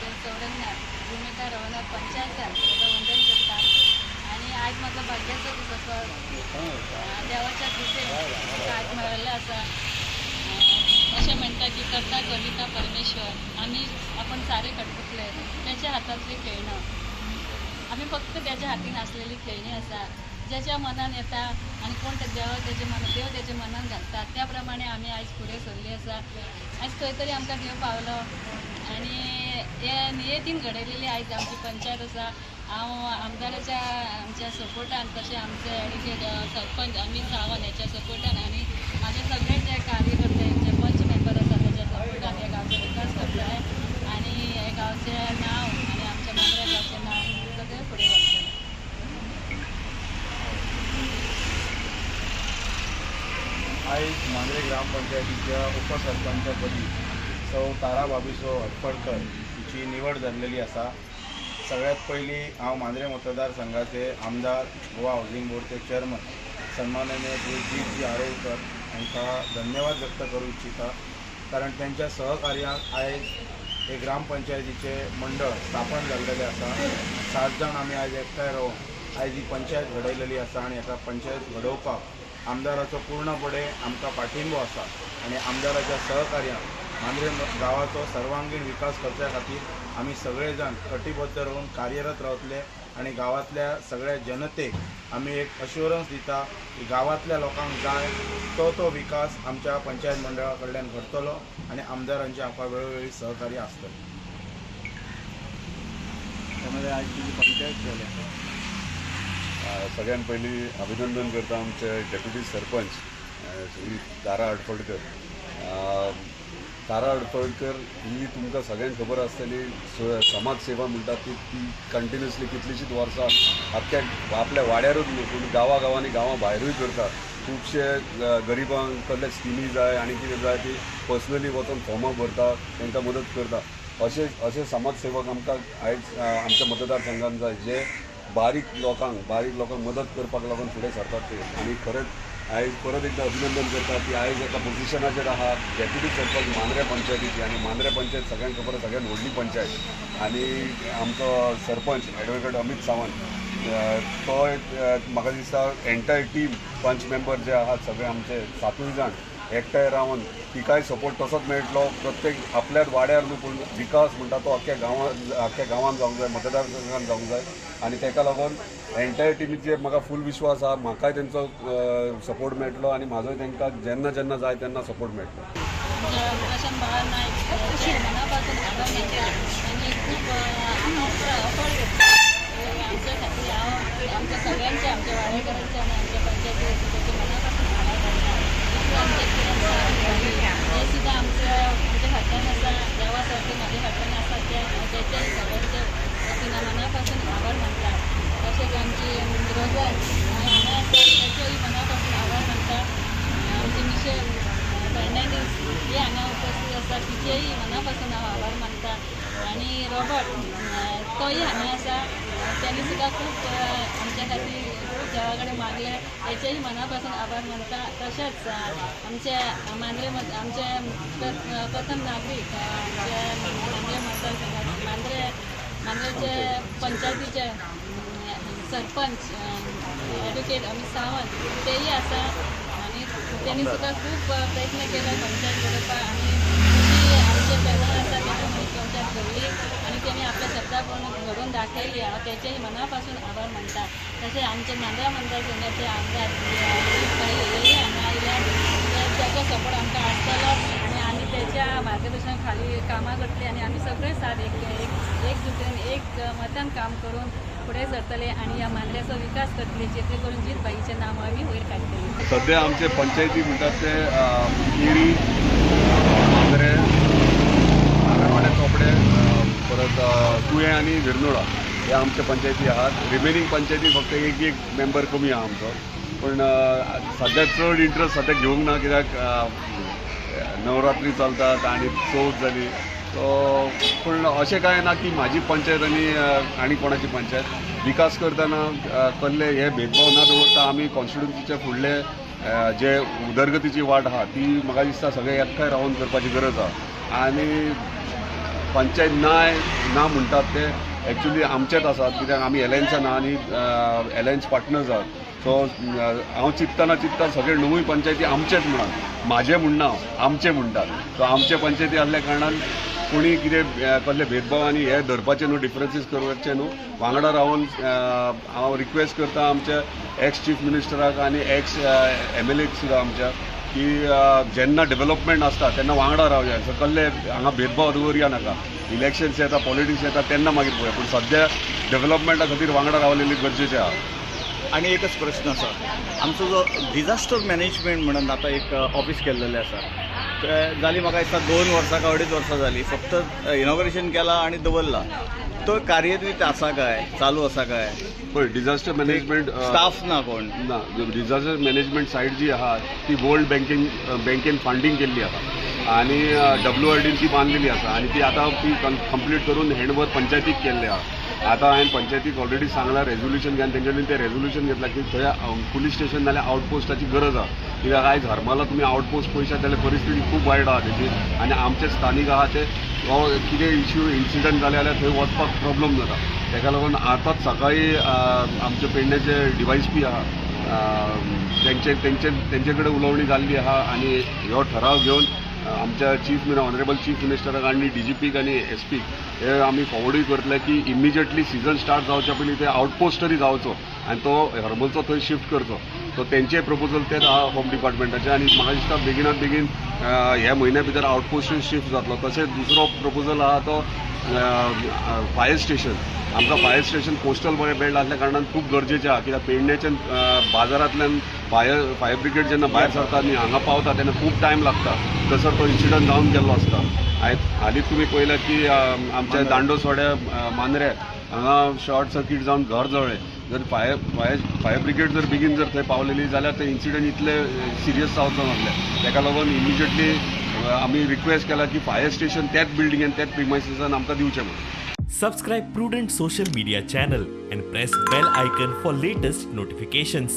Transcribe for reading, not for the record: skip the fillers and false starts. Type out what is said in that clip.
देव चौरंगनाथ भुमिका रवनाथ पंचायतान ताका वंदन करता आनी आयज म्हाका भाग्याचो दीस असो देवाच्या कृपेन म्हाका आयज मेळिल्लें आसा. अशें म्हणटा की करता कविता परमेश्वर, आमी आपण सारे कटपुतले त्याच्या हातांतली खेळणं, आमी फक्त त्याच्या हातीन आसलेली खेळणी आसा. ज्याच्या मनान येता आनी कोण ते देव तेजे मनान देव तेजे मनान घालता त्या प्रमाणे आमी आयज फुडें सरली आसा. आयज खंय तरी आमकां देव पावलो आनी हे नियतीन घडयलेली आयज आमची पंचायत आसा. हांव आमदाराच्या आमच्या सपोर्टान तशें आमचे एडवोकेट सरपंच अमीत सावंत हेच्या सपोर्टान आनी म्हाजे सगळे जे कार्यकर्ते जे पंच मेंबर आसा तेच्या सपोर्टान ह्या गांवचो विकास करतले आनी हे गांवचें नांव आनी आमच्या मांद्रे गांवचें नांव सगळें फुडें व्हरतलें. आयज मांद्रे ग्रामपंचायतीच्या उपसरपंचपदी सौ तारा बाबीसो हडफडकर हिची निवड जाल्लेली आसा. सगळ्यात पयलीं हांव मांद्रे मतदारसंघाचे आमदार, गोवा हावजींग बोर्डचे चेअरमन सन्माननीय श्री जी आरोलकर हांकां धन्यवाद व्यक्त करूं इच्छिता, कारण तेंच्या सहकार्यान आयज हे ग्रामपंचायतीचें मंडळ स्थापन जाल्लेलें आसा. 7 जाण आमी आयज एकठांय रावन आयज ही पंचायत घडयलेली आसा आनी हाका पंचायत घडोवपाक आमदाराचो पूर्णपणे आमकां पाठिंबो आसा आनी आमदाराच्या सहकार्यान मांद्रे गांवाचो सर्वांगीण विकास करच्या खातीर आमी सगळे जाण कटिबद्ध रावन कार्यरत रावतले आनी गांवांतल्या सगळ्या जनतेक आमी एक अश्योरन्स दिता की गांवांतल्या लोकांक जाय तो तो विकास आमच्या पंचायत मंडळा कडल्यान घडतलो आनी आमदारांचे आमकां वेळोवेळी सहकार्य आसतलें. त्यामध्ये आज तुजी पंचायत जाल्या. सगळ्यात पयलीं अभिनंदन करता आमचे डेप्युटी सरपंच श्री तारा हडफडकर. तारा हडफडकर ही तुमकां सगळ्यांक खबर आसतली, समाज सेवा म्हणटा ती ती कंटिन्युअसली कितलींशींच वर्सां आख्ख्या आपल्या वाड्यारूच न्हू पूण गांवां गांवांनी गांवां भायरूय करता. खुबशे गरिबांक कसले स्किमी जाय आनी कितें जाय ती पर्सनली वचून फॉर्मां भरता, तांकां मदत करता. अशे अशे समाज सेवक आमकां आयज आमच्या मतदारसंघात जाय, जे बारीक लोकांक मदत करपाक लागून फुडें सरतात ते. आनी खरेंच आयज परत एकदां अभिनंदन करता की आयज एका पोजिशनाचेर आहा डेप्युटी सरपंच मांद्रे पंचायतीची. आनी मांद्रे पंचायत सगळ्यांक खबर आसा, सगळ्यांत व्हडली पंचायत. आनी आमचो सरपंच एडवोकेट अमीत सावंत तो म्हाका दिसता एंटायर टीम पंच मेंबर जे आहात सगळे आमचे 7 जाण एकठांय रावन तिकाय सपोर्ट तसोच मेळटलो. प्रत्येक आपल्याच वाड्यार न्हू पूण विकास म्हणटा तो अख्ख्या गांवांत जावंक जाय, मतदारसंघात जावंक जाय. आनी ताका लागून एंटायर टिमीचेर म्हाका फूल विश्वास आहा. म्हाकाय तेंचो सपोर्ट मेळटलो आनी म्हाजोय तेंकां जेन्ना जेन्ना जाय तेन्ना सपोर्ट मेळटलो. आमच्या प्रशांत बाळा नायक मनापासून आभार मानता आनी खूब अफळ घेतला आमच्या खातीर. हांव आमच्या सगळ्यांचे, आमच्या वाडेकरांचे आनी आमच्या पंचायतीचे तेचे मनापासून आभार मानता. आमचे किरण सावंत हे सुद्दां आमच्या आमच्या फाटल्यान आसा, देवा सारके म्हाज्या फाटल्यान आसा, ते तेचे सगळ्यांचे वतीन मनापासून आभार मानता. तशेंच आमची रोजन हांगा आसा तेचोय मनापासून आभार मानता. आमची मिशेल फर्नांडीस ही हांगा उपस्थित आसा तिचेय मनापासून हांव आभार मानता. आनी रॉबर्ट तोय हांगा आसा, तेणी सुद्दां खूब आमच्या खातीर खूब देवा कडेन मागलें, तेचेय मनापासून आभार मानता. तशेंच आमचे मांद्रे आमचे प्रथम नागरीक आमचे मांद्रे मतदारसंघात मांद्रेचे पंचायतीचे सरपंच एडवोकेट अमीत सावंत तेय आसा आनी तेणी सुद्दां खूब प्रयत्न केलो पंचायत घडोवपाक आनी जी आमचे पॅनल आसा तेच्या पंचायत घडली आनी तेणी आपल्या शब्दा प्रमाण घडोवन दाखयली. हांव तेचेय मनापासून आभार मानता. तशें आमचे मांद्रा मतदारसंघाचे आमदार हेय हांगा आयल्या, तेचो सपोर्ट आमकां आसतलोच आनी आमी तेच्या मार्गदर्शना खाली कामां करतली आनी आमी सगळे साथ एक एकजुटीन एक मतान काम करून फुडें सरतले आनी ह्या मांद्र्याचो विकास करतले, जेणे करून जीत भाईचें नांव आमी वयर काडटले. सद्या आमचे पंचायती म्हणटात ते केरी, मांद्रे, आगरवाडे, चोपडे, परत कुयें आनी विरनोळा ह्या आमच्या पंचायती आहात. रिमेनींग पंचायती फक्त एक एक मेंबर कमी आहा आमचो, पूण सद्या चड इंट्रस्ट सद्या घेवंक ना, कित्याक नवरात्री चलतात आनी चवथ जाली. सो पूण अशें कांय ना की म्हाजी पंचायत आनी आनी कोणाची पंचायत. विकास करतना कसले हे भेदभाव ना दवरता आमी कॉन्स्टिट्युन्सीचे फुडले जे उदरगतीची वाट आहा ती म्हाका दिसता सगळे एकठांय रावन करपाची गरज आहा. आनी पंचायत नाय ना म्हणटात ते एक्चुली आमचेच आसात, कित्याक आमी एलायन्सान आहा आनी एलायन्स पार्टनर्स आहात. सो हांव चिंततना चिंतता सगळे णवूय पंचायती आमचेच म्हणून, म्हाजें म्हणना हांव, आमचें म्हणटात. सो आमचे पंचायती आसल्या कारणान कोणी कितें कसले भेदभाव आनी हे धरपाचे न्हू, डिफरन्सीस करपाचे न्हू, वांगडा रावन हांव रिक्वेस्ट करता आमच्या एक्स चीफ मिनिस्टराक आनी एक्स MLA सुद्दां आमच्या की जेन्ना डेव्हलपमेंट आसता तेन्ना वांगडा रावया, सकल्ले हांगा भेदभाव दवरया नाका. इलेक्शन्स येता, पॉलिटिक्स येता तेन्ना मागीर पळोवया, पूण सद्या डेव्हलपमेंटा खातीर वांगडा रावलेली गरजेचें आहा. आनी एकच प्रश्न आसा, आमचो जो डिजास्टर मॅनेजमेंट म्हणून आतां एक ऑफीस केल्लेलें आसा, ते जाली म्हाका दिसता 2 वर्सां काय 2.5 वर्सां जाली, फक्त इनॉग्रेशन केला आनी दवरला, तो कार्यन्वित आसा काय, चालू आसा काय? पळय, डिजास्टर मॅनेजमेंट स्टाफ ना कोण ना. डिजास्टर मॅनेजमेंट सायट जी आहा ती वर्ल्ड बँकेन फंडींग केल्ली आहा आनी WRDन ती बांदलेली आसा आनी ती आतां ती कंप्लीट करून हँडओवर पंचायतीक केल्ले आहा. आतां हांवें पंचायतीक ऑलरेडी सांगलां, रेजोल्युशन घेवन तेंच्यानी तें रेजोल्युशन घेतलां की थंय पुलीस स्टेशन नाल्यार आउटपोस्टाची गरज आहा, कित्याक आयज हरमला तुमी आउटपोस्ट पळयशात जाल्यार परिस्थिती खूब वायट आहा तेची आनी आमचे स्थानीक आहा ते कितें इश्यू इन्सिडंट जाले जाल्यार थंय वचपाक प्रॉब्लम जाता. तेका लागून आतांच सकाळीं आमचे पेडण्याचे DYSP आहा तेंचे तेंचे कडेन उलोवणी जाल्ली आहा आनी हो ठराव घेवन आमच्या चीफ ऑनरेबल चीफ मिनिस्टराक आनी DGPक आनी SPक हे आमी फॉवर्डूय करतले की इमिजिएटली सिजन स्टार्ट जावच्या पयलीं ते आउटपोस्ट तरी जावचो आनी तो हरमलचो थंय शिफ्ट करचो. सो तेंचे प्रपोजल तेच आहा होम डिपार्टमेंटाचे आनी म्हाका दिसता बेगिनात बेगीन ह्या म्हयन्या भितर आउटपोस्ट शिफ्ट जातलो. तशेंच दुसरो प्रपोजल आहा तो फायर स्टेशन. आमकां फायर स्टेशन कोस्टल बेल्ट आसल्या कारणान खूब गरजेचें आहा, कित्याक पेडण्याच्यान बाजारांतल्यान फायर ब्रिगेड जेन्ना भायर सरता आनी हांगा पावता तेन्ना खूब टायम लागता, तसो तो इन्सिडंट जावन गेल्लो आसता. हालींच तुमी पळयलां की आमच्या दांडोसवाड्या मांद्र्या हांगा शॉर्ट सर्कीट जावन घर जळ्ळें. जर फायर फायर फायर ब्रिगेड जर बेगीन जर थंय पावलेली जाल्यार ते इन्सिडंट इतले सिरियस जावचो नासले. तेका लागून इमिजिएटली आमी रिक्वेस्ट केला की फायर स्टेशन त्याच बिल्डिंगेन त्याच प्रिमायसिसान आमकां दिवचें म्हणून. Subscribe Prudent Social Media channel and press bell icon for latest notifications.